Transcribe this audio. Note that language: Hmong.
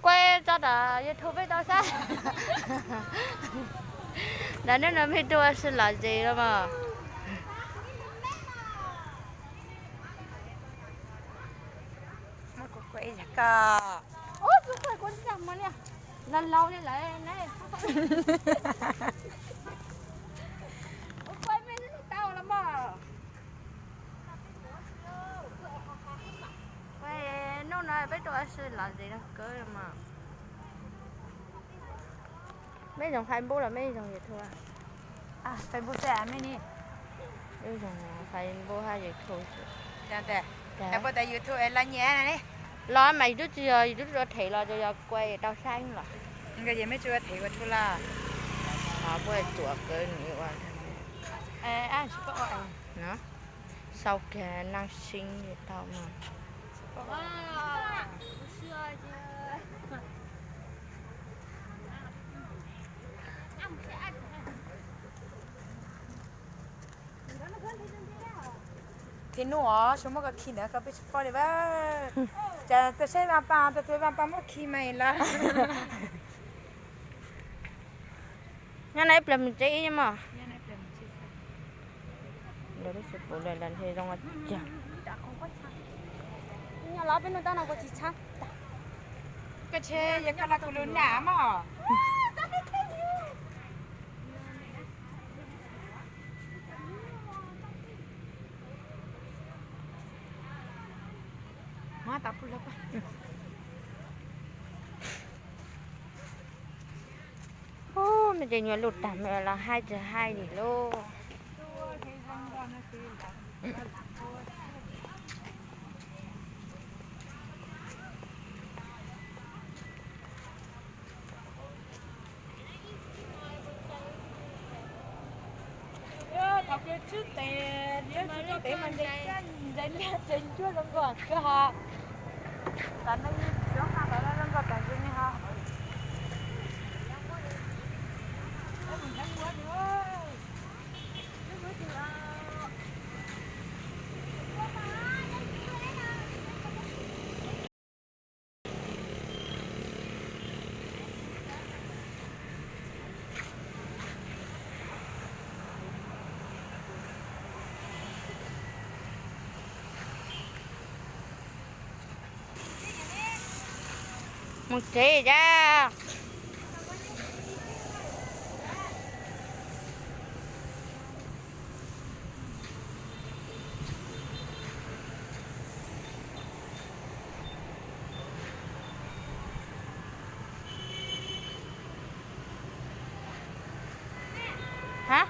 Kuaj tso tom YouTube peb tau saib. Ntawm nej no peb tuaj ua si los zes los mas. Laus laus li lawm ne. Hnub no peb tuaj ua si los zes los kawg mas. Meb zoo Facebook los meb zoo YouTube? Facebook xwb meb ne. Wb zoo Facebook hab YouTube xwb. Puas tas YouTube los nyiam ne? Los mas yus twb tsis yog, yus twb tsis ua them los yog kuaj tau saib los. Nkawd ces meb tsis ua them ua thuj laj. Puab tsuam kawg nws ua. Sau kiag naj sib tau mas. Thib nub os, tsuas muab koj khi ntawd koj peb tsis paub li as. Cas tus saib Vaj Paj, tus txiv Vaj Paj muab khi mas los. Nyob no ib pliag mus tsev ib mog. Lawv tsis pum lawm, lawv ntshe zoo ua cas. Nyob los peb nug tau no kuv tsis txhab. Koj tsis yog koj los kuv lus nam mog. Ub, me ces nyuam lus tag me los haib tsis haib li lauj. Thaum kws tshwj tes, tshwj tes mas ntses liaj ntses ntsuab zoo nkauj kawg hos. Tam no zoo nkauj tam sim no hos. Mus tsev as. Hab?